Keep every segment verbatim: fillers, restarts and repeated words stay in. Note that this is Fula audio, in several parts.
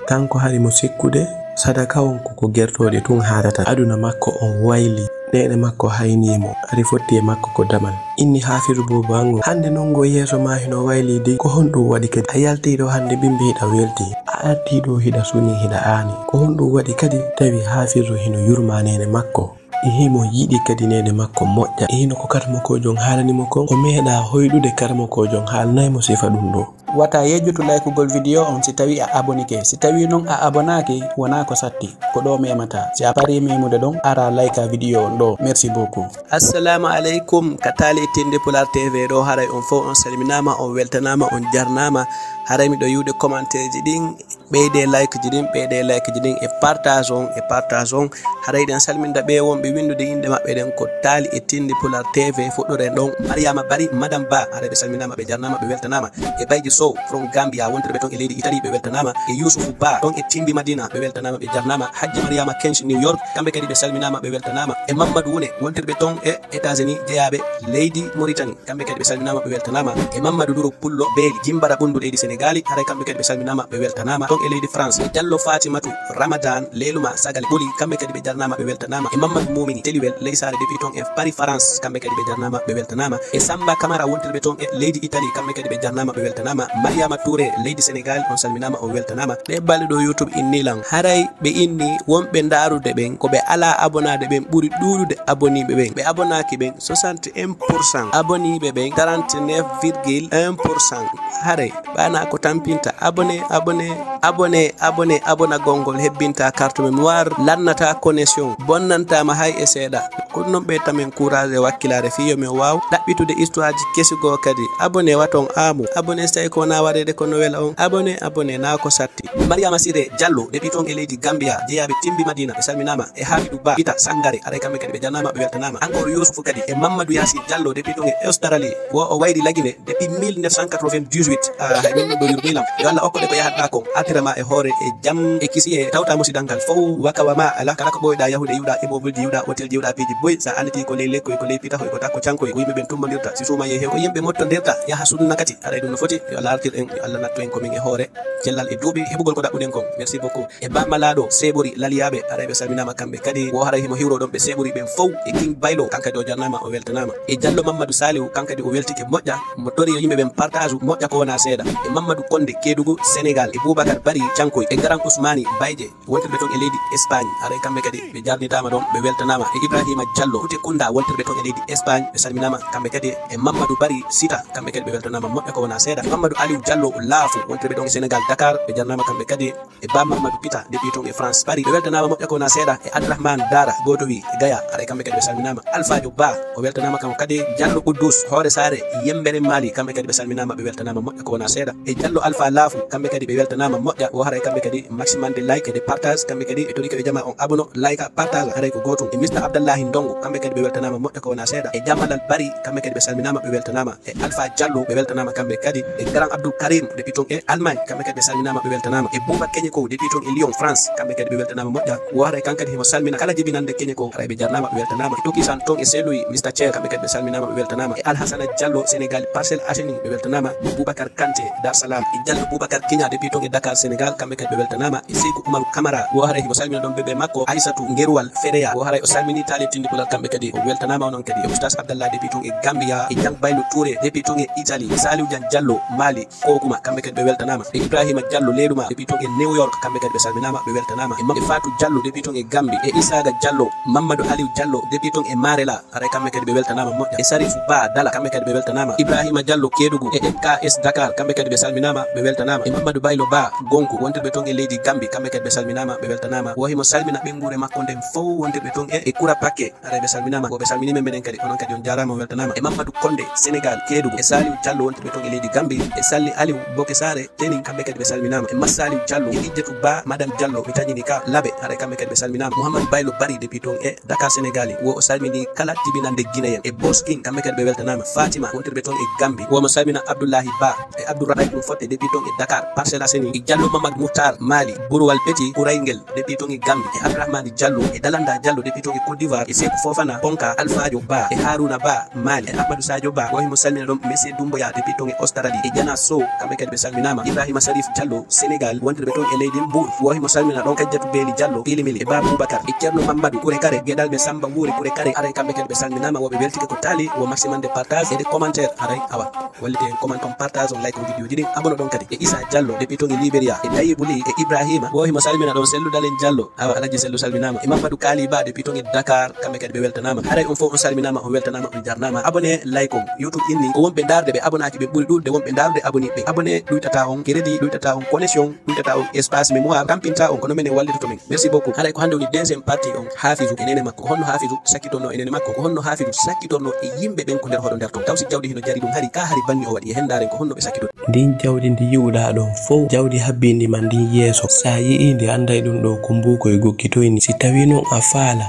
Kanko hari mo sikkude, sadaka on ko, ko gertooɗe tun haarata. Aduna makko on wayli, neene makko haynii mo, ari fotti e makko ko damal. Inni Haafidu Boobo Ango, hannde non ngo yeeso maa hino wayli dey, ko honɗum waɗi kadi? A yaltii ɗo hannde bimbi hiɗa welti, a artii ɗo hiɗa suni, hiɗa aani. Ko honɗum waɗi kadi tawi Haafidu hino yurma neene makko? E himo yiɗi kadi neene makko moƴƴa. E hino ko karamokoojo on haalani mo kon, o meeɗaa hoyɗude karamokoojo on haalanay mo sifa ɗum ɗo. Wata yejjutu laykugol video on si tawi a abonike. Si tawi non a abonaaki, wonaa ko satti. Ko ɗo memata. Si a parii memude ɗon, ara layka video on ɗo. Merci beaucoup. Assalamu aleykum. Ka taali ittinde Pulaar T V ɗo, haray on fow on salminaama, on weltanaama, on jarnaama. Haray miɗo yi'ude commentaire ji ɗin. Ɓeydee like ji ɗin, ɓeydee like ji ɗin e partage on, e partage on. Haray ɗen salminda ɓe wonɓe winndude innde maɓɓe ɗen ko taali e tindi Pulaar T V fuɗɗoren ɗon. Mariama Bari, Madame Ba, haray ɓe salminaama, ɓe jarnaama, ɓe weltanaama. E Bayji Sow from Gambia, wontirɓe ton e leydi Italie, ɓe weltanaama. E Yusufu Ba, ton e Timbi Madina, ɓe weltanaama, ɓe jarnaama. Hajji Mariama Kench New York, kamɓe kadi ɓe salminaama, ɓe weltanaama. E Mamadou Wune, wontirɓe ton e États-Unis, jeyaaɓe leydi Mauritanie. Kamɓe kadi ɓe salminaama, ɓe weltanaama. E Mamadou Duro Pullo Beeli, Jimbara Ɓunndu leydi Senegaali, haray kamɓe kadi ɓe salminaama, ɓe weltanaama. Ton e leydi France, e Jallo Fatimatu Ramadan, Leeluma Sagal Ɓoli, kamɓe kadi ɓe jarnaama, ɓe weltanaama. E Mamadou Mumini Teliwel, ley Saare depuis ton e Paris, France, kamɓe kadi ɓe jarnaama, ɓe weltanaama. E Samba Camara wontirɓe ton e leydi Italie, kamɓe kadi ɓe jarnaama, ɓe weltanaama. Mariama Touré, leydi Senegaal, on salminaama, on weltanaama. Ɓe balɗe ɗo YouTube inni lan, haray ɓe inni wonɓe ndaarude ɓen, ko ɓe alaa abonaade ɓen ɓuri ɗuuɗude aboniiɓe ɓen. Ɓe abonaaki ɓen, soixante et un pour cent, aboniiɓe ɓen, trente-neuf virgule un pour cent. Haray, ɓaana ko tampinta, abonné, abonné, abonné, abonné, abonagol ngol hebbinta carte mémoire, lannata connexion, bonnantaama hay e seeɗa. Ko ɗum noon ɓeyta men courage e wakkilaare fii yo min waaw ɗaɓɓitude histoire ji kesi goo kadi. Abonné waton aamu, abonné so tawi ko wonaa waɗeede ko no wela on, abonné, abonné naa ko satti. Mariama Siré Diallo, depuis ton e leydi Gambia, jeyaaɓe Timbi Madina, ɓe salminaama. E Hamidou Ba, Pita Sangare, haray kamɓe kadi ɓe jarnaama, ɓe weltanaama. Encore Yusufu kadi, e Mamadou Yacine Diallo, depuis ton e Australie, wo o wayri Lagine, depuis mille neuf cent quatre-vingt-dix-huit. Ah, hay min ɗum ɗo yurmilam. Yo Allah okku ɓe ko yahatɗaa kon, artira ma e hoore, e jam, e kisi, e tawta musidal ngal fow, waka wa ma ala, kala ko ɓooyɗaa yahude, yiwɗaa immeuble ji, yiwɗaa hôtel ji, yiwɗaa piiji boy, sa annitii ko ley lekkoy, ko ley pitahoy, ko takko cankoy, ko yimɓe ɓen tummbondirta, si suumayee hew, ko yimɓe mottondirta, yaha sunna kadi. Haray ɗum no foti, yo Allah artir en, yo Allah nattu en ko min e hoore cellal e duuɓi heɓugol ko ɗaɓɓuɗen kon. Merci beaucoup. E Ba Malaaɗo, Seebori, Laliyaaɓe, haray ɓe salminaama kamɓe kadi. Wo haray himo hiwro ɗon ɓe Seebori ɓen fow. E King Baylo, kankadi o jarnaama, o weltanaama. E Jallo Mammadu Saaliw, kankadi o weltike moƴƴa. Mo tori yo yimɓe ɓen partage moƴƴa ko wonaa seeɗa. E Mammadu Konde, Keedugu, Senegal. E Boubacar Bari, Cankoy. E Garan Usmaani, Bayje. Wontirɓe ton e leydi Espagne, haray kamɓe kadi ɓe jarnitaama ɗon, ɓe weltanaama. E Ibrahima Diallo, Kute Kunda, wontirɓe ton e leydi Espagne, ɓe salminaama kamɓe kadi. E Mamadou Bari Sita, kamɓe kadi ɓe weltanaama moƴƴa ko wonaa seeɗa. Mamadou Aliou Diallo Laafu, wontirɓe ɗon e Senegal, Dakar, ɓe jarnaama kamɓe kadi. E Ba Mamadou Pita, depuis ton e France, Paris, ɓe weltanaama moƴƴa ko wonaa seeɗa. E Abdourahmane Dara, Godowi, e Gaya, haray kamɓe kadi ɓe salminaama. Alfadio Ba, o weltanaama kanko kadi. Diallo Quddus, Hoore Saare, Yembere Mali, kamɓe kadi ɓe salminaama, ɓe weltanaama moƴƴa ko wonaa seeɗa. E Diallo Alpha Laafu, kamɓe kadi ɓe weltanaama moƴƴa. Wo haray kamɓe kadi maximum de like e de partage, kamɓe kadi ɓe torike ɓe jama on abono, like, partage, haray ko gootum. E Mister Abdallahi Ndongo, kamɓe kadi ɓe weltanaama moƴƴa ko wonaa seeɗa. E Jamalal Bari, kamɓe kadi ɓe salminaama, ɓe weltanaama. E Alpha Diallo, ɓe weltanaama kamɓe kadi. E Grand Abdoul Karim, depuis ton e Allemagne, kamɓe kadi ɓe salminaama, ɓe weltanaama. E Bouba Keñe Kow, depuis ton e Lyon, France, kamɓe kadi ɓe weltanaama moƴƴa. Wo haray kan kadi himo salmina kala jibinande Keñe Kow, haray ɓe jarnaama, ɓe weltanaama. E Tokisan ton e Saint-Louis, Mister Chair, kamɓe kadi ɓe salminaama, ɓe weltanaama. E Alhassana Diallo, Sénégal, Parcelles Assainies, ɓe weltanaama. Boubacar Kanté, Dar Salam. E Diallo Boubacar Kiña, depuis ton e Dakar, Sénégal, kamɓe kadi ɓe weltanaama. E Seyku Umaru Camara, wo haray himo salmina ɗon bébé makko, Aissatou Ngeruwal Fereya, wo haray o salmini taali tindi pulal, kamɓe kadi o weltanaama onon kadi. E Oustaz Abdallah, depuis ton e Gambia. E Jang Baylo Touré, depuis ton e Italie. E Saliou Diagne Diallo, Mali, Kokuma, kamɓe kadi ɓe weltanaama. E Ibrahima Diallo, Leeluma, depuis ton e New York, kamɓe kadi ɓe salminaama, ɓe weltanaama. E Mam-, e Fatou Diallo, depuis ton e Gambie. E Isaga Diallo, Mamadou Aliou Diallo, depuis ton e Marela, haray kamɓe kadi ɓe weltanaama moƴƴa. E Sarifu Ba Dala, kamɓe kadi ɓe weltanaama. Ibrahima Diallo Kedougou e M K S Dakar, kamɓe kadi ɓe salminaama, ɓe weltanaama. E Mamadou Baylo Ba Gonku, wontirɓe ton e leydi Gambie, kamɓe kadi ɓe salminaama, ɓe weltanaama. Wo himo salmina ɓeynguure makko nden fow, wontirɓe ton e, e Kura Pakke, haray ɓe salminaama. Wo ɓe salmini men menen kadi, onon kadi on jaaraama, on weltanaama. E Mamadou Konde, Sénégal, Kedougou. E Saliou Diallo, wontirɓe ton e leydi Gambie. E Salli Aliou, Boke Saare, Tening, kamɓe kadi ɓe salminaama. E Massaliou Diallo, e Hijjatu Ba, Madame Diallo, mi tañini ka Labe, haray kamɓe kadi ɓe salminaama. Mouhamadou Baylo Bari, depuis ton e Dakar, Sénégal, wo o salmini kala jibinande Guinéen. E Boss King, kamɓe kadi ɓe weltanaama. Fatima, wontirɓe ton e Gambie, wo mo salmina Abdoulahi Ba, e Abdourahmane ɗum fotte, depuis ton e Dakar, Parcelles Assainies. E Lo Mamad Mouhtar Mali, Buruwal Peti Kurayngel, depuis toŋi Gambi, e Abdourahmane Diallo, e Dalanda Diallo, depuis toŋi Côte d'Ivoire, e Sekou Fofana, Ponka, Alfadio Ba, e Haruna Ba, Mali, e Ahmadou Sadio Ba, wo himo salmina ɗon Monsieur Doumbouya, depuis toŋi Australie, e Jana Sow, kamɓe kadi ɓe salminaama, Ibrahima Sarif Diallo, Sénégal, wondirɓe toon e leydi Mbour, wo himo salmina ɗon Kajjatu Beeli Diallo, Pilimili, e Ba Boubacar, e Ceerno Mamadou Kure Kare, geɗalɓe Samba Wuri Kure Kare, haray kamɓe kadi ɓe salminaama, wo ɓe weltike ko taali, wo maximum de partage et de commentaire, haray awa. Wallite en comment on, partage on, like on vidéo ji ɗin, abonne ɗon kadi e Issa Diallo, depuis toŋi Liberia, e Tayibou Ly, e Ibrahima, wo himo salmina ɗon Sellu Dalen Diallo, awa Alhaji Sellu salminaama, e Mamadou Kali Ba, depuis toŋi Dakar, kamɓe kadi ɓe weltanaama. Haray on fof on salminaama, on weltanaama, on jarnaama. Abonne, like on, YouTube inni, ko wonɓe ndaarde ɓe abonaaki ɓe ɓuri ɗuuɗde wonɓe ndaarde aboniiɓe. Abonne ɗuytata on, crédit ɗuytata on, connexion ɗuytata on, espace mémoire tampinta on, kono menen wallitoto men. Merci beaucoup. Haray ko hannde woni deuxième partie on, Hafizu e neene makko. Ko honno Hafizu sakkitorno e neene makko? Ko honno Hafizu sakkitorno e yimɓe ɓen ko nder hoɗo nder ton? Taw si jawdi hino jari ɗum hari, ka hari banni o waɗi e hendaaren, ko honno ɓe sakkito? Ndin jawdi ndi yi'uɗaa ɗon fow, jawdi habbindi ma ndin yeeso, sa yi'ii ndi, anday ɗum ɗo ko mbuukoy gokkitoy ni. Si tawii non a faala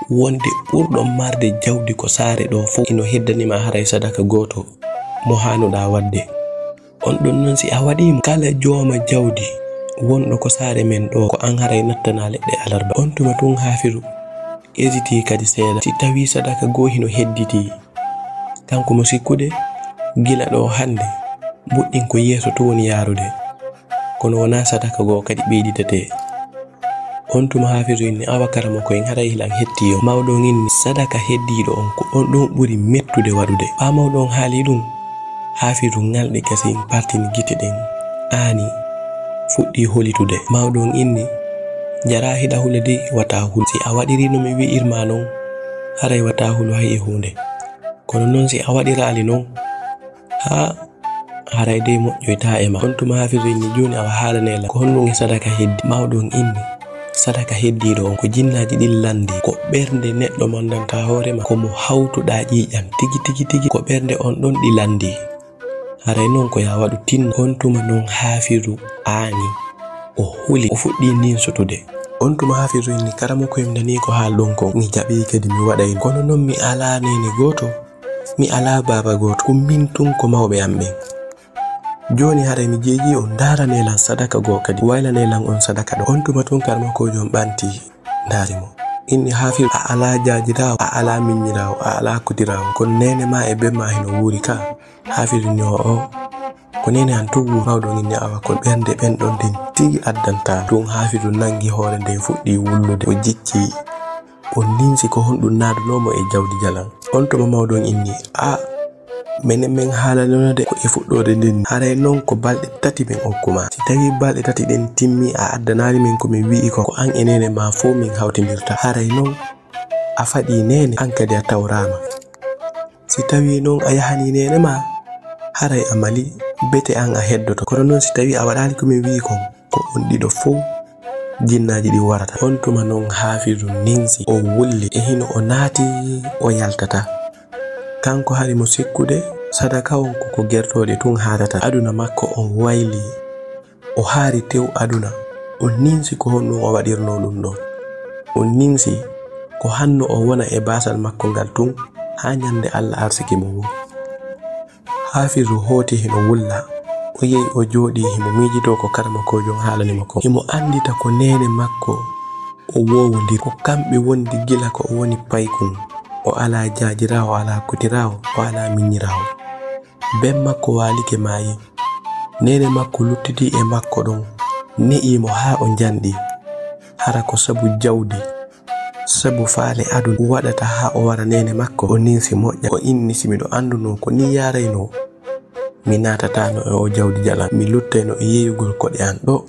wonde ɓurɗo marde jawdi ko saare ɗo fow, hino heddani ma haray sadaka gooto mo haanuɗaa waɗde. On ɗon non si a waɗii mo, kala jooma jawdi wonɗo ko saare men ɗo, ko an haray nattanaa leɗɗe alarba. On tuma tun Hafizu hesitii kadi seeɗa. Si tawii sadaka goo hino hedditii, kanko mo sikkude gila ɗo hannde, mbuɗɗin ko yeeso to woni yaarude, kono wonaa sadaka goo kadi ɓeyditetee. On tuma Hafizu inni, awa karamoko en, haray hilan hetti on. Mawɗo on inni, sadaka heddiiɗo on, ko on ɗon ɓuri mettude waɗude. Ɓaa mawɗo on haali ɗum, Hafizu ŋalɗi kasin partini gite ɗen, aani fuɗɗi holitude. Mawɗo on inni, jaraa hiɗa hula dey, wata hulu. Si a waɗirii no mi wi'irma non, haray wata hulu hay e huunde. Kono non si a waɗiraali non, haa haray dey moƴƴoytaa e ma. On tuma Hafizu inni, jooni awa haalanee lan, ko honɗum e sadaka heddi? Mawɗo on inni, sadaka heddiiɗo on, ko jinnaaji ɗin lanndii. Ko ɓernde neɗɗo mondantaa hoore ma, ko mo hawtuɗaa ƴiiƴan tigi, tigi, tigi. Ko ɓernde on ɗon ɗi lanndii. Haray non ko yaa waɗu tinno. On tuma non Hafizu aani, o huli, o fuɗɗii ninsutude. On tuma Hafizu inni, karamoko, mi nanii ko haalɗon kon, mi jaɓii kadi mi waɗay. Kono non mi alaa neene gooto. Mi alaa baaba gooto, ko min tun ko mawɓe am ɓen. Jooni haray mi jeejii on, ndaaranee lan sadaka goo kadi, waylanee lan on sadaka ɗon. On tuma tun karmakoojo on ɓanti ndaari mo. Inni, Hafizu, a alaa jaajiraawo, a alaa miñiraawo, a alaa kutiraawo. Kono neene maa e ben maa hino wuuri ka. Hafizu ni, o'o, ko neene an tun wuuri. Mawɗo on inni, awa ko ɓernde ɓen ɗon nden tigi addanta. Tun Hafizu nangi hoore nden fuɗɗi wullude. O jiccii. O ninsi ko honɗum naadunoo mo e jawdi jalan. On tuma mawɗo on inni, a, menen men haalanino de ko e fuɗɗoode nden. Haray non ko balɗe tati men okku ma. Si tawii balɗe tati ɗen timmii a addanaali men ko min wi'i kon, ko an e neene maa fow min hawtindirta. Haray non a faɗii neene, an kadi a tawraama. Si tawii non a yahanii neene maa, haray a malii, bete an a heddoto. Kono non si tawii a waɗaali ko min wi'i kon, ko on ɗiɗo fow jinnaaji ɗin warata. On tuma non Hafizu ninsi, o wulli, e hino o naati, o yaltata. Kanko hari mo sikkude, sadaka on ko ko gertooɗe tun haatata. Aduna makko on waylii, o haari tew aduna, o ninsi ko honɗum o waɗirnoo ɗum ɗon. O ninsi ko hanno o wona e baasal makko ngal tun haa ñande Alla arsiki mo ngun. Hafizu hooti hino wulla. O yehi o jooɗii himo miijitoo ko karamokoojo on haalani mo kon. Himo anndita ko neene makko o woowondiri. Ko kamɓe wondi gila ko o woni paykun. O alaa jaajiraawo, o alaa kutiraawo, o alaa miñiraawo. Ben makko waalike maayi. Neene makko luttitii e makko ɗon, ne'ii mo haa o njanɗi. Hara ko sabu jawdi, sabu faale aduna waɗata haa o wara neene makko? O ninsi moƴƴa. O inni, si miɗo anndunoo ko nii yaaraynoo, mi naatataano e oo jawdi jalan. Mi luttayno e yeeyugol koɗe an ɗoo.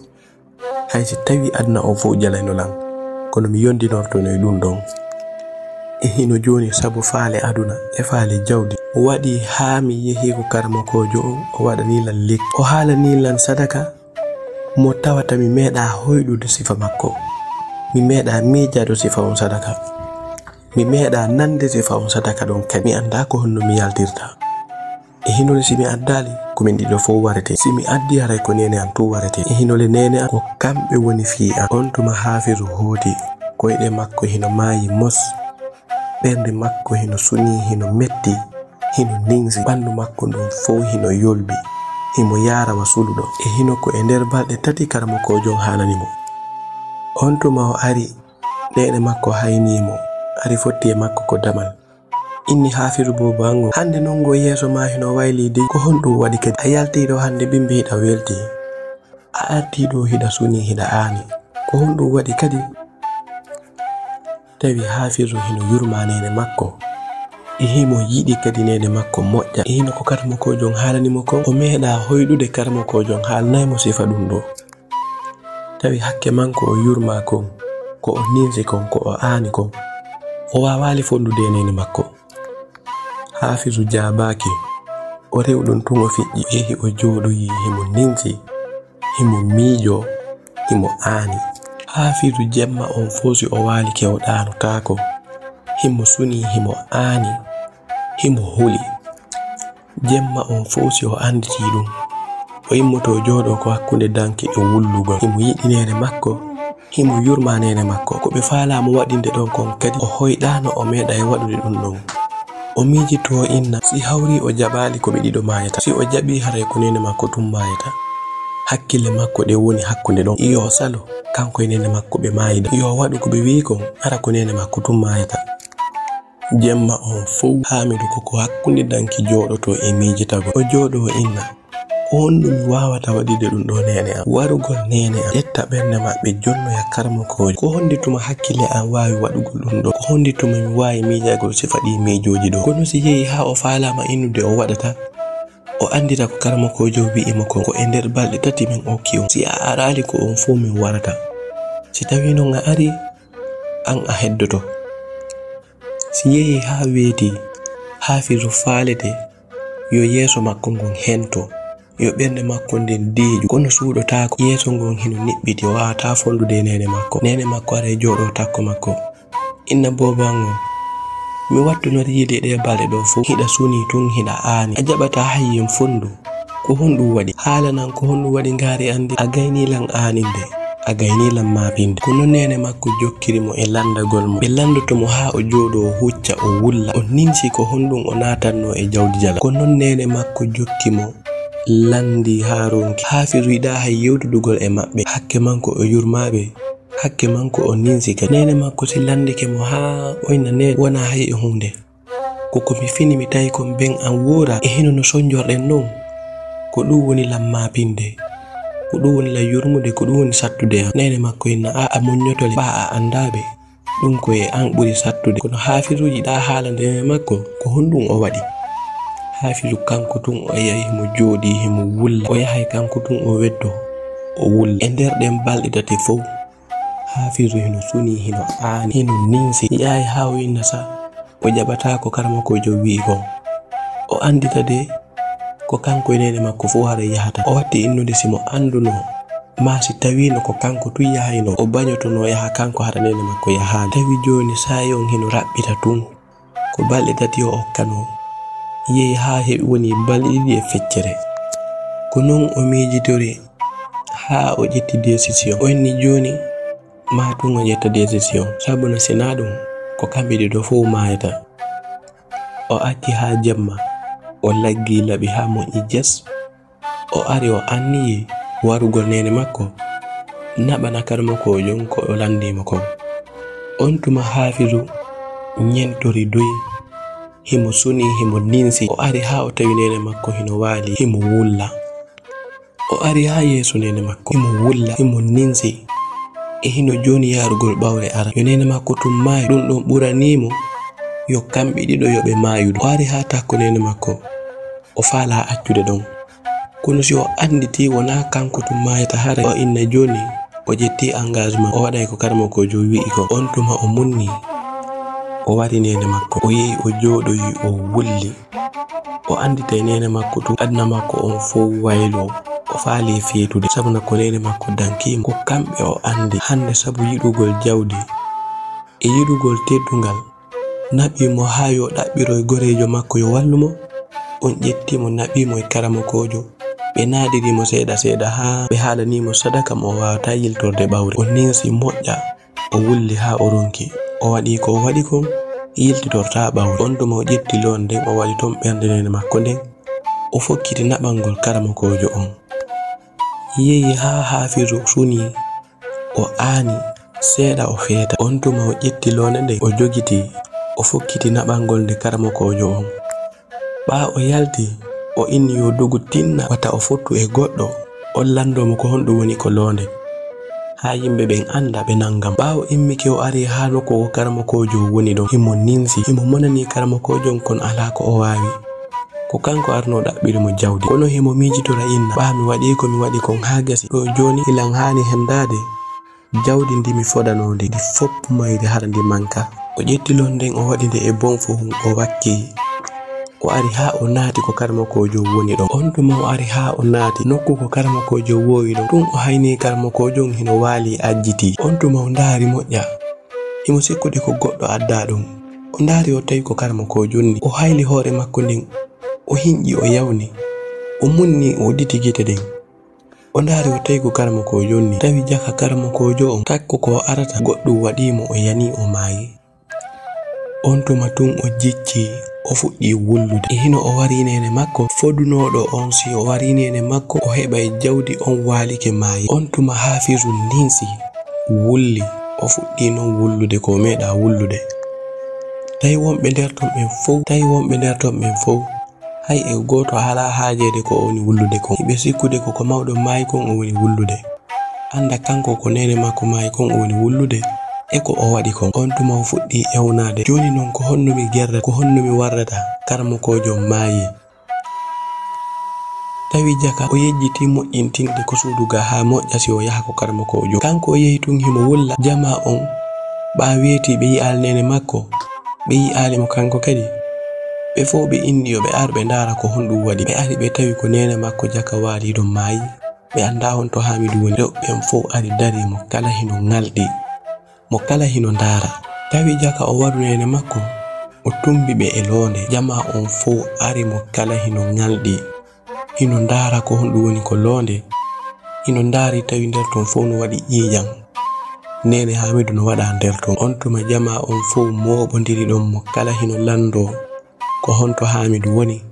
Hay si tawii aduna on fow jalayno lan, kono mi yondinortono e ɗum ɗon. E hino jooni, sabu faale aduna e faale jawdi, waɗi haa mi yehi ko karamokoojo on, o waɗanii lan lekki. O haalanii lan sadaka mo tawata mi meeɗaa hoyɗude sifa makko. Mi meeɗaa miijaade sifa on sadaka. Mi meeɗaa nande sifa on sadaka ɗon kadi. Mi anndaa ko honno mi yaltirta. E hinole, si mi addaali, ko min ɗiɗo fow warete. Si mi addii, haray ko neene an tun warete. E hinole, neene an, ko kamɓe woni fii an. On tuma Haafizu hooti, koyɗe makko hino maayi mos. Ɓernde makko hino sunii, hino metti, hino ninsi. Ɓanndu makko ndun fow hino yolbi. himo yaara wa suluɗo. E hino ko e nder balɗe tati karamokoojo on haalani mo. On tuma o ari, neene makko haynii mo, ari fotti e makko ko damal. Inni Haafisu boobo an on, hannde non ngo yeeso maa hino waylii dey, ko honɗum waɗi kadi? A yaltii ɗoo hannde bimbi hiɗa weltii. A artii ɗoo hiɗa sunii hiɗa aani. Ko honɗum waɗi kadi? Tawi Haafisu hino yurmaa neene makko. E himo yiɗi kadi neene makko moƴƴa. E hino ko karamokoojo on haalani mo kon, o meeɗaa hoyɗude karamokoojo on haalanay mo sifa ɗum ɗoo. Tawi hakke man ko o yurmaa kon, ko o ninsi kon, ko o aani kon, o waawaali fonndude e neene makko. Haafisu jaabaaki. O rewɗum tun o fiƴƴi, o yehi o jooɗoyi, himo ninsi, himo miijoo, himo aani. Haafisu jemma on fow si o waali kewɗaanotaako. Himo sunii, himo aani, himo huli. Jemma on fow si o anditii ɗum, o immoto o jooɗoo ko hakkunde danki e wullugol. Himo yiɗi neene makko, himo yurmaa neene makko. Ko ɓe faalaa mo waɗinde ɗon kon kadi, o hoyɗaano, o meeɗay waɗude ɗum ɗon. O miijitoo inna, si hawrii o jaɓaali ko ɓe ɗiɗo maayata. Si o jaɓii haray ko neene makko tun maayata. Hakkille makko ɗen woni hakkunde ɗon. Yo o salo, kanko e neene makko ɓe maayida. Yo o waɗu ko ɓe wi'i kon, hara ko neene makko tun maayata. Jemma on fow, Haamidu ko ko hakkunde danki jooɗotoo e miijitagol. O jooɗoo inna, ko honɗum mi waawata waɗude ɗum ɗoo neene am? Warugol neene am, ƴetta ɓernde maɓɓe, jonnoya karamokoojo. Ko honde tuma hakkille am waawi waɗugol ɗum ɗoo? Ko honde tuma mi waawi miijagol sifa ɗii miijooji ɗoo? Kono si yehi haa o faalaama innude o waɗata, o andita ko karamokoojo wi'i mo kon, ko e nder balɗe tati min okki on. Si a araali ko on fow min warata. Si tawii non a arii, an a heddoto. Si yehi haa weeti, Haafisu faalete yo yeeso makko ngon hento, yo ɓernde makko nden deeƴu, kono suuɗotaako. Yeeso ngon hino niɓɓiti, o waawataa fonndude e neene makko. Neene makko aray jooɗoo takko makko. Inna boobo an on, mi wattunorii yiɗi ɗee balɗe ɗoo fow, hiɗa sunii tun, hiɗa aani. A jaɓataa hay yen fonndu. Ko honɗum waɗi? Haala lan ko honɗum waɗi ngaari an ndi? A gaynii lan aaninde, a gaynii lan maapinde. Ko non neene makko jokkiri mo e landagol mo. Ɓe landoto mo haa o jooɗoo, o hucca, o wulla. O ninsi ko honɗum o naatannoo e jawdi jala. Ko non neene makko jokki mo landi haa ronki. Haafisu yiɗaa hay yewtudugol e maɓɓe. Hakke man ko o yurmaa ɓe. Hakke man ko o ninsi kadi. Neene makko si landike mo haa o inna, neene, wonaa hay e huunde. Ko ko mi fini mi tawi kon ben an wooraa, e hino no sonjorɗen non. Ko ɗum woni lan maapinde, ko ɗum woni lan yurmude, ko ɗum woni sattude an. Neene makko inna, a, a muññoto le, ɓaa a anndaa ɓe. Ɗum ko e an ɓuri sattude. Kono Haafisu yiɗaa haalande neene makko, ko honɗum o waɗi? Haafisu kanko tun o yahi himo jooɗii, himo wulla. O yahay kanko tun o weddoo, o wulla. E nder ɗen balɗe tati fow, Haafisu hino sunii, hino aani, hino ninsi. Yi'aay haa o inna sa, o jaɓataa ko karamokoojo wi'i kon. O andita de ko kanko e neene makko fow haray yahata. O watti innude si mo andunoo, maa si tawiino ko kanko tun yahaynoo, o bañotonoo yaha kanko hara neene makko yahaali. Tawi jooni saa'i on hino raɓɓita tun. Ko balɗe tati o okkanoo. Yehi haa heɓi woni balɗe ɗiɗi e feccere. Ko non o miijitori haa o ƴetti décision. O inni jooni maa tun o ƴetta décision. Sabu no si naa ɗum, ko kamɓe ɗiɗo fow maayata. O acci haa jemma. O laggi laɓi haa moƴƴi jes. O ari o anniyii warugol neene makko, naɓana karamokoojo on ko o landii mo kon. On tuma Haafisu ñentori doy, himo sunii, himo ninsi. O ari haa o tawi neene makko hino waali, himo wulla. O ari haa yeeso neene makko, himo wulla, himo ninsi. E hino jooni yaarugol ɓawre ara. Yo neene makko tun maayu, ɗum ɗon ɓuranii mo yo kamɓe ɗiɗo yo ɓe maayu ɗum. O ari haa takko neene makko. O faalaa accude ɗon. Kono si o anditii wonaa kanko tun maayata haray, o inna jooni o ƴettii engagement, o waɗay ko karamokoojo wi'i kon. On tuma o munnii, o wari neene makko. O yehi o jooɗoyi, o wulli. O anditay neene makko tun, aduna makko on fow wayloo. O faalii feetude, sabu na ko neene makko dankii mo. Ko kamɓe o andi. Hande sabu yiɗugol jawdi e yiɗugol teddungal, naɓi mo haa yo ɗaɓɓiroy goreejo makko yo wallu mo. On ƴetti mo, naɓi mo e karamokoojo. Ɓe naaɗiri mo seeɗa seeɗa haa ɓe haalanii mo sadaka mo o waawataa yiltorde ɓawre. O ninsi moƴƴa, o wulli haa o ronki. O waɗi ko o waɗi kon, yiltitortaa ɓawre. On tuma o ƴetti loonde nden, o waɗi ton ɓernde neene makko nden. O fokkiti naɓangol karamokoojo on. Yehi haa Haafizu suni, o aani seeɗa o feeta. On tuma o ƴetti loonde nden, o jogiti, o fokkiti naɓangol nde karamokoojo on. Ɓaa o yalti, o inni yo dugu tinna wata o fottu e goɗɗo, on lanndoo mo ko honɗum woni ko loonde. Haa yimɓe ɓen annda, ɓe nannga mo. Ɓaa o immike, o ari haa nokku ko karamokoojo woni ɗon. Himo ninsi, himo monani karamokoojo on, kono alaa ko o waawi. Ko kanko arnoo ɗaɓɓiri mo jawdi. Kono himo miijitora inna, ɓaa mi waɗii ko mi waɗi kon haa gasi. Ɗoo jooni, hilan haani henndaade. Jawdi ndi mi fodanoo ndi, ndi fow mayri hara ndi manka. O ƴetti loonde nden, o waɗi nde e bonfo hun, o wakki. O ari haa o naati ko karamokoojo woni ɗon. On tuma o ari haa o naati nokku ko karamokoojo wowi ɗon. Tun o hayni karamokoojo on hino waali ajjiti. On tuma o ndaari moƴƴa. Himo sikkude ko goɗɗo addaa ɗon. O ndaari o tawi ko karamokoojo on ni. O hayli hoore makko nden. O hinƴi o yawni. O munni o udditi gite ɗen. O ndaari o tawi ko karamokoojo on ni. Tawi jaka karamokoojo on. Takko ko o arata goɗɗum waɗii mo o yanii o maayi. On tuma tun o jiccii, o fuɗɗii wullude. E hino o wari neene makko, fodunooɗo on si o wari neene makko, o heɓay jawdi on waalike maayi. On tuma Haafizu ninsi, wulli, o fuɗɗii non wullude ko o meeɗaa wullude. Tawi wonɓe nder ton ɓen fow, tawi wonɓe nder ton ɓen fow, hay e gooto alaa haajeede ko o woni wullude kon. Hiɓe sikkude ko ko mawɗo maayi kon o woni wullude. Annda kanko ko neene makko maayi kon o woni wullude, e ko o waɗi kon. On tuma o fuɗɗii ewnaade. Jooni non ko honno mi gerrata, ko honno mi warrata karamokoojo maayi? Tawi jaka o yejjiti moƴƴintin'de ko suudu ga haa moƴƴa si o yaha ko karamokoojo. Kanko o yehi tun himo wulla jamaa on. Ɓaa weeti ɓe yi'aali neene makko, ɓe yi'aali mo kanko kadi. Ɓe fow ɓe inni yo ɓe ar ɓe ndaara ko honɗum waɗi. Ɓe ari ɓe tawi ko neene makko jaka waaliiɗo maayi. Ɓe anndaa honto Haamidu woni. Ɓe ɓen fow ari darii mo kala hino ŋalɗi, mo kala hino ndaara. Tawi jaka o waru neene makko, o tumbi ɓe e loonde. Jamaa on fow ari mo kala hino ŋalɗi, hino ndaara ko honɗum woni ko loonde. Hino ndaari tawi nder ton fow no waɗi ƴiiƴam. Neene Haamidu no waɗaa nder ton. On tuma jamaa on fow mooɓondiri ɗon mo kala hino lanndoo. Ko honto Haamidu woni?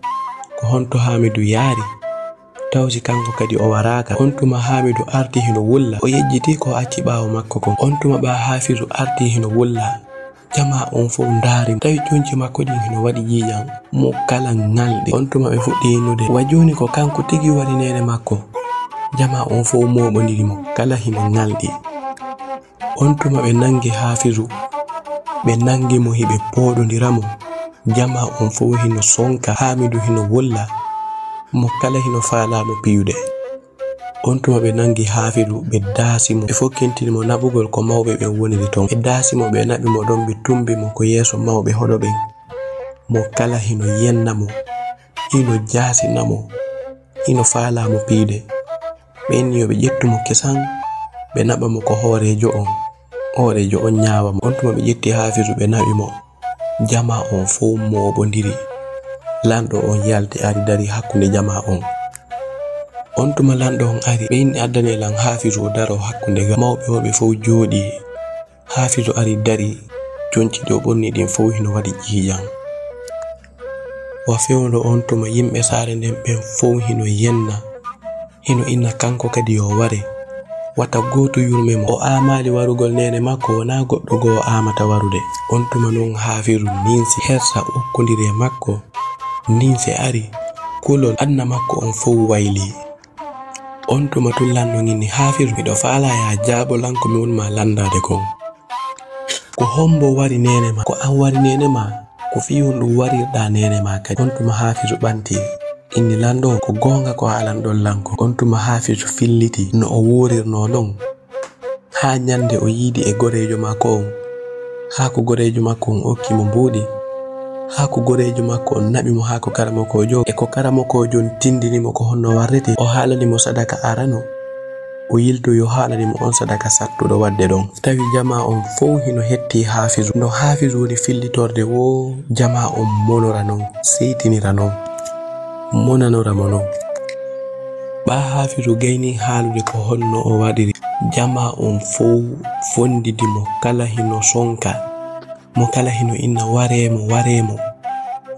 Ko honto Haamidu yaari? Taw si kanko kadi o waraaka? On tuma Haamidu arti hino wulla. O yejjiti ko o acci ɓaawo makko kon. On tuma ɓaa Haafizu arti hino wulla. Jamaa on fow ndaari. Tawi conci makko ɗin hino waɗi ƴiiƴam. Mo kala ŋalɗi. On tuma ɓe fuɗɗi innude. Wa jooni ko kanko tigi wari neene makko. Jamaa on fow mooɓondiri mo. Kala hino ŋalɗi. On tuma ɓe nangi Haafizu, ɓe nangi mo hiɓe pooɗondira mo. Jamaa on fow hino sonka, Haamidu hino wulla, mo kala hino faalaa mo piyude. On tuma ɓe nangi Haafizu, ɓe daasi mo, ɓe fokkintini mo naɓugol ko mawɓe ɓen woniri ton. Ɓe daasi mo, ɓe naɓi mo ɗon, ɓe tumbi mo ko yeeso mawɓe hoɗo ɓen. Mo kala hino yenna mo, hino jaasina mo, hino faalaa mo piyde. Ɓe inni yo ɓe ƴettu mo kesan, ɓe naɓa mo ko hooreejo on. Hooreejo on ñaawa mo. On tuma ɓe ƴetti Haafizu, ɓe naɓi mo. Jamaa on fow mooɓondiri. Lanɗo on yalti ari darii hakkunde jamaa on. On tuma lanɗo on ari, ɓe inni addanee lan Haafizu o daroo hakkunde ga. Mawɓe worɓe fow jooɗii. Haafizu ari darii, conci ɗi o ɓorni ɗin fow hino waɗi ƴiiƴam. Wa fewndo on tuma yimɓe saare nden ɓen fow hino yenna, hino inna kanko kadi yo ware. Wata gooto yurme mo. O aamaali warugol neene makko, wonaa goɗɗo goo o aamata warude. On tuma non Haafizu ninsi, hersa ukkondiri e makko. Ninse ari, kulol aduna makko on fow waylii. On tuma tun lanɗo on inni, Haafizu, miɗo faalaa yaa jaabo lan ko mi woni maa lanndaade kon. Ko hombo wari neene maa? Ko an wari neene maa? Ko fii honɗum warirɗaa neene maa kadi? On tuma Haafizu ɓanti, inni, Lanɗo, ko goonga ko haalanɗon lan kon. On tuma Haafizu filliti no o wuurirnoo non. Haa ñannde o yiidi e goreejo makko on, haa ko goreejo makko on okki mo mbuuɗi, haa ko goreejo makko on naɓi mo haa ko karamokoojo, e ko karamokoojo on tinndini mo ko honno warretee, o haalani mo sadaka arano, o yiltoyi o haalani mo on sadaka sattuɗo waɗde ɗon. Tawi jamaa on fow hino hettii Haafizu. No Haafizu woni fillitorde woo, jamaa on monora non, seytinira non, monanora mo non. Ɓaa Haafizu gaynii haalude ko honno o waɗiri, jamaa on fow fonndidi mo kala hino sonka, mo kala hino inna, "Waree mo, waree mo,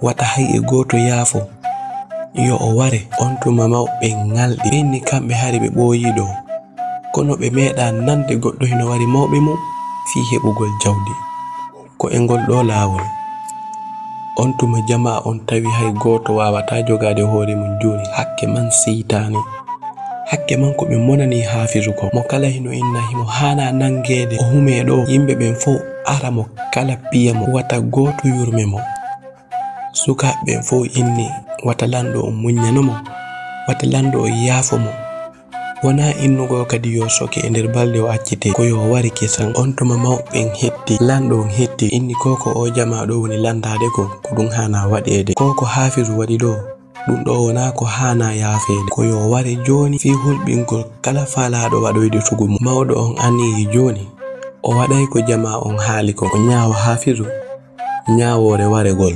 wata hay e gooto yaafo." Yo o ware. On tuma mawɓe ɓen ŋalɗi. Ɓe inni kamɓe hari ɓe ɓooyii ɗoo. Kono ɓe meeɗaa nande goɗɗo hino wari mawɓe mum fii heɓugol jawdi. Ko e ngol ɗoo laawol. On tuma jamaa on tawi hay gooto waawataa jogaade hoore mum jooni, hakke man seytaane. Hakke man ko ɓe monanii Haafisu kon. Mo kala hino inna himo haanaa nanngeede o humee ɗoo. Yimɓe ɓen fow ara mo kala piya mo, wata gooto yurme mo. Sukaaɓe ɓen fow inni wata lanɗo on muññano mo, wata lanɗo on yaafo mo. Wonaa innugol kadi yo soke e nder balɗe o accitee, ko yo ware kisan. On tuma mawɓe ɓen hetti, lanɗo on hetti, inni ko ko oo jamaa ɗoo woni lanndaade kon, ko ɗum haanaa waɗeede. Ko ko Haafisu waɗi ɗoo, ɗum ɗoo wonaa ko haanaa yaafeede. Ko yo ware jooni fii hulɓingol kala faalaaɗo waɗoyde sugu mum. Mawɗo on anniyii jooni, o waɗay ko jamaa on haali kon, o ñaawa Haafisu ñaawoore waregol.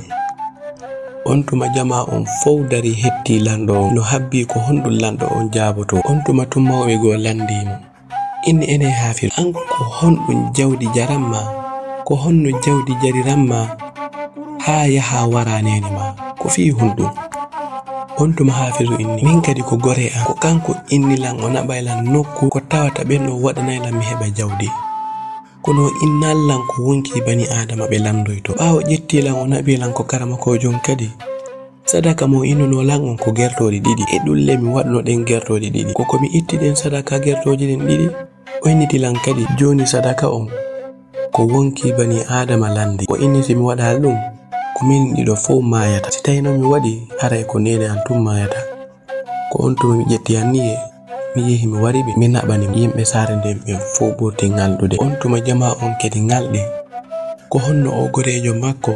On tuma jamaa on fow darii hettii lanɗo on, no habbii ko honɗum lanɗo on jaabotoo. On tuma tun mawɓe goo lanndii mo, inni, enee Haafisu, an ko honɗum jawdi jaran maa? Ko honno jawdi jariran maa haa yahaa waraa neene maa? Ko fii honɗum? On tuma Haafisu inni, min kadi ko goree an, ko kanko inni lan o naɓay lan nokku ko tawata ɓen ɗon waɗanay lan mi heɓa jawdi. Kono o innani lan ko wonkii banii Aadama ɓe lanndoytoo. Ɓaawo ƴettii lan o naɓii lan ko karamokoojo on kadi, sadaka mo o innunoo lan on ko gertooɗi ɗiɗi. E ɗum le mi waɗuno ɗen gertooɗi ɗiɗi. Ko ko mi itti ɗen sadaka gertooji ɗin ɗiɗi? O inniti lan kadi, jooni sadaka on ko wonkii banii Aadama lanndii. O inni si mi waɗaali ɗum, ko minin ɗiɗo fow maayata. Si tawii non mi waɗii, haray ko neene an tun maayata. Ko on tuma mi ƴetti anniyee, mi yehi mi wari ɓe, mi naɓani yimɓe saare nden ɓen fow ɓurti ŋalɗude. On tuma jamaa on kadi ŋalɗi. Ko honno oo goreejo makko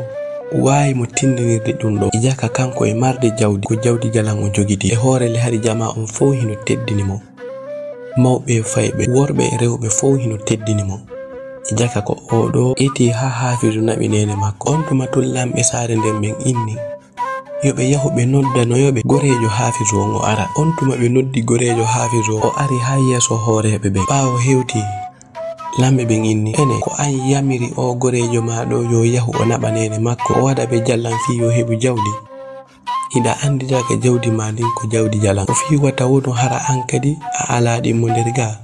waawi mo tinndinirde ɗum ɗoo? E jaka kanko e marde jawdi, ko jawdi jalan o jogitii. E hoore le hari jamaa on fow hino teddini mo. Mawɓe e fayɓe, worɓe e rewɓe fow hino teddini mo. E jaka ko oo ɗoo etii haa Haafisu naɓi neene makko. On tuma tun lamɓe saare nden ɓen inni, yo ɓe yahu ɓe noddanoyo ɓe goreejo Haafisu on o ara. On tuma ɓe noddi goreejo Haafisu on, o ari haa yeeso hooreeɓe ɓen. Ɓaawo hewtii, lamɓe ɓen inni, enee, ko an yamiri oo goreejo maa ɗoo yo yahu o naɓa neene makko, o waɗa ɓe jalan fii yo heɓu jawdi? Hiɗa anndi jaka jawdi maa ndin ko jawdi jalan. Ko fii wata wonu hara an kadi a alaa ɗimmo nder gaa.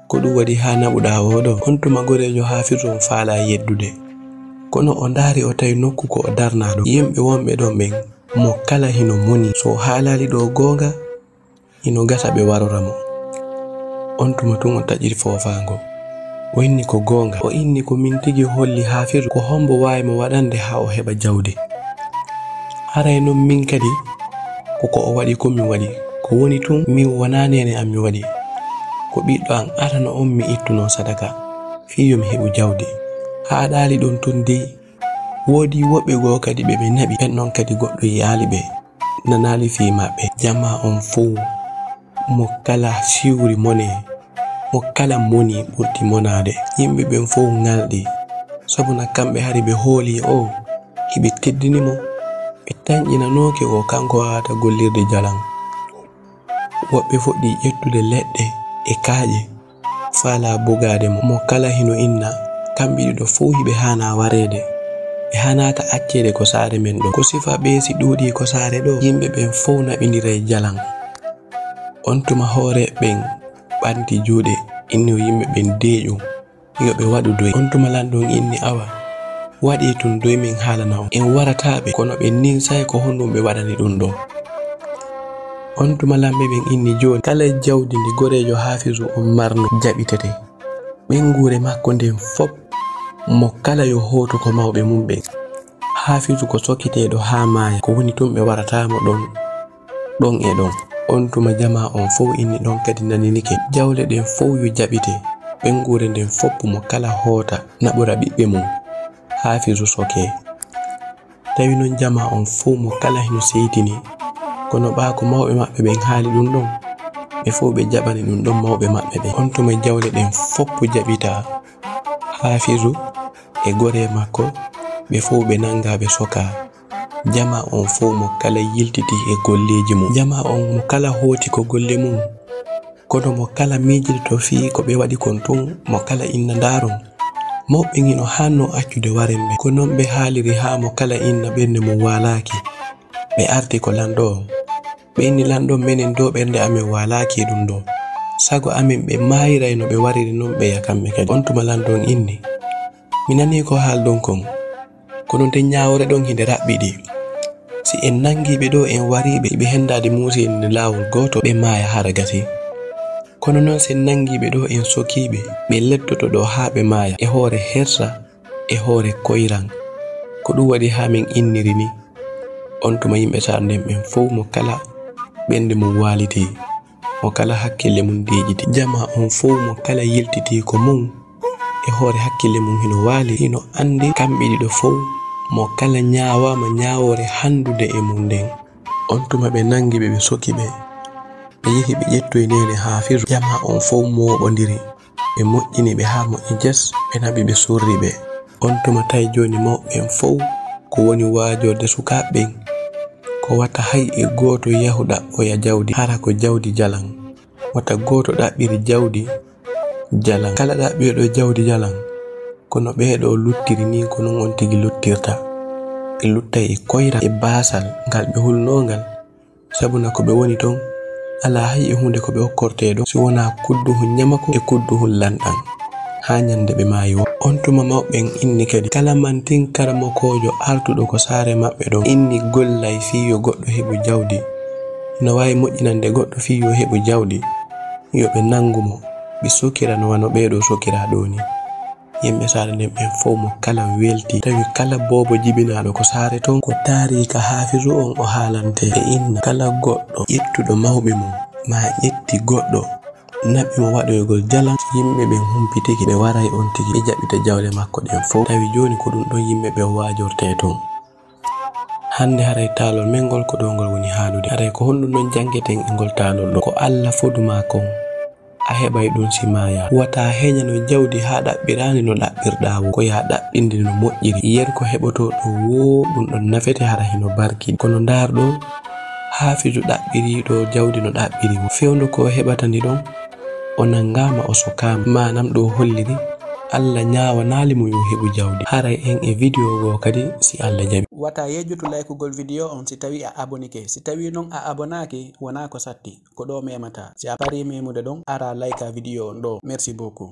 Ko ɗum waɗi haa naɓuɗaa oo ɗoo. On tuma goreejo Haafisu on faalaa yeddude. Kono o ndaari o tawi nokku ko o darnaa ɗon. Yimɓe wonɓe ɗon ɓen, mo kala hino moni. So o haalaali ɗoo goonga, hino gasa ɓe warora mo. On tuma tun o taƴiri foofaango. O inni ko goonga. O inni ko min tigi holli Haafisu, ko hombo waawi mo waɗande haa o heɓa jawdi? Haray non min kadi, ko ko o waɗi kon mi waɗi. Ko woni tun, min wonaa neene an mi waɗi. Ko ɓiɗɗo an arano on mi ittunoo sadaka, fii yo mi heɓu jawdi. Haa ɗaali ɗon tun dey, woodi woɓɓe goo kadi ɓe ɓe naɓi, ɓen non kadi goɗɗo yi'aali ɓe, nanaali fii maɓɓe. Jamaa on fow, mo kala siwri mone, mo kala moni ɓurti monaade. Yimɓe ɓen fow ŋalɗi, sabuna kamɓe hari ɓe hoolii o, hiɓe teddini mo, ɓe tanƴinanooke o kanko wawata gollirde jalan. Woɓɓe fuɗɗi ƴettude leɗɗe e kaaƴe, faalaa bugaade mo. Mo kala hino inna, kamɓe ɗiɗo fow hiɓe haanaa wareede. Ɓe haanaaka acceede ko saare men ɗoo. Ko sifa ɓee si ɗuuɗii ko saare ɗoo, yimɓe ɓen fow naɓindiray jalan. On tuma hooreeɓe ɓen ɓanti juuɗe, inni yimɓe ɓen deeƴu, yo ɓe waɗu doy. On tuma lanɗo on inni, awa, waɗee tun doy men haalana on. En warataa ɓe, kono ɓe ninsay ko honɗum ɓe waɗani ɗum ɗoo. On tuma lamɓe ɓen inni, jooni, kala jawdi ndi goreejo Haafisu on marno jaɓitete. Ɓeynguure makko nden fop, mo kala yo hootu ko mawɓe mum ɓen. Haafisu ko sokiteeɗo haa maaya, ko woni tun ɓe warataa mo ɗon, ɗon e ɗon. On tuma jamaa on fow inni ɗon kadi naninike. Jawle ɗen fow yo jaɓite. Ɓeynguure nden fop mo kala hoota, naɓora ɓiɓɓe mum. Haafisu sokee. Tawi non jamaa on fow mo kala hino seytini. Kono ɓaa ko mawɓe maɓɓe ɓen haali ɗum ɗon, ɓe fow ɓe jaɓani ɗum ɗon mawɓe maɓɓe ɓen. On tuma jawle ɗen fop jaɓitaa. Haafisu e goree makko, ɓe fow ɓe nanngaa ɓe sokaa. Jamaa on fow mo kala yiltitii e golleeji mum. Jamaa on mo kala hooti ko golle mum. Kono mo kala miijitoto fii ko ɓe waɗi kon tun, mo kala inna ndaaron. Mawɓe ɓen hino haannoo accude waren ɓe. Ko non ɓe haaliri haa mo kala inna ɓernde mum waalaaki. Ɓe arti ko lanɗo on. Ɓe inni lanɗo on, menen ɗo ɓernde amen waalaaki e ɗum ɗo. Sago amen ɓe maayira e no ɓe wariri non ɓeya kamɓe kadi. On tuma lanɗo on inni, mi nanii ko haaldon kon. Kono nden ñaawoore ɗon hinde raɓɓiɗi. Si en nangii ɓe ɗo en warii ɓe, ɓe hendaade muusi en laawol gooto, ɓe maaya hara gasi. Kono non si en nangii ɓe ɗo en sokii ɓe, ɓe leddoto ɗo haa ɓe maaya e hoore hersa, e hoore koyran. Ko ɗum waɗi haa min inniri ni. On tuma yimɓe saare nden ɓen fow mo kala ɓernde mum waalitii, mo kala hakkille mum deeƴiti. Jamaa on fow mo kala yiltitii ko mum e hoore hakkille mum hino waali, hino anndi kamɓe ɗiɗo fow mo kala ñaawaama ñaawoore hanndude e mum nden. On tuma ɓe nangi ɓe, ɓe soki ɓe. Ɓe yehi ɓe ƴettoyi neene Haafisu. Jamaa on fow mooɓondiri. Ɓe moƴƴini ɓe haa moƴƴi jes, ɓe naɓi ɓe sorri ɓe. On tuma tawi jooni mawɓe ɓen fow ko woni waajorde sukaaɓe ɓen. Ko wata hay e gooto yahu ɗaɓɓoya jawdi, hara ko jawdi jalan. Wata gooto ɗaɓɓir jawdi jalan. Kala ɗaɓɓirɗo jawdi jalan, kono ɓee ɗo luttiri nii, ko non on tigi luttirta. Ɓe luttay e koyra e baasal ngal ɓe hulnoo ngal. Sabuna ko ɓe woni ton, alaa hay e huunde ko ɓe okkortee ɗon, si wonaa kudduhun ñamako e kudduhun lanɗan, haa ñande ɓe maayi woo. On tuma mawɓe ɓen inni kadi, kala mantin karamokoojo artuɗo ko saare maɓɓe ɗon, inni gollay fii yo goɗɗo heɓu jawdi, no waawi moƴƴinande goɗɗo fii yo heɓu jawdi, yo ɓe nangu mo, ɓe sokira no wano ɓee ɗo sokiraa ɗoo nii. Yimɓe saare nden ɓen fow mo kala welti. Tawi kala boobo jibinaaɗo ko saare ton, ko taariika Haafisu on o haalante. Ɓe inna kala goɗɗo ƴettuɗo mawɓe mum, maa ƴetti goɗɗo, naɓi mo waɗoygol jalan, yimɓe ɓen humpitike, ɓe waray on tigi, ɓe jaɓita jawle makko ɗen fow. Tawi jooni ko ɗum ɗon yimɓe ɓen waajortee ton. Hannde haray taalol men ngol ko ɗoo ngol woni haalude. Haray ko honɗum non janngeten e ngol taalol ɗoo? Ko Alla fodu maa kon, a heɓay ɗum si maayaa. Wata heñano jawdi haa ɗaɓɓiraandi no ɗaɓɓirɗaa woo. Ko yaa ɗaɓɓindi no moƴƴiri. Yer ko heɓotoo ɗoo woo, ɗum ɗon nafete hara hino barki. Kono ndaar ɗoo, Haafisu ɗaɓɓirii ɗoo jawdi no ɗaɓɓiri woo. Fewndo ko o heɓata ndi ɗon, o nanngaama, o sokaama. Maanam ɗoo holliri, Alla ñaawanaali mo yo heɓu jawdi. Haray en e video goo kadi si Alla jaɓi. Wata yejjutu laykugol video on si tawi a abonike. Si tawi non a abonaaki, wonaa ko satti. Ko ɗoo memata. Si a parii memude ɗon, ara layka video on ɗoo. Merci beaucoup.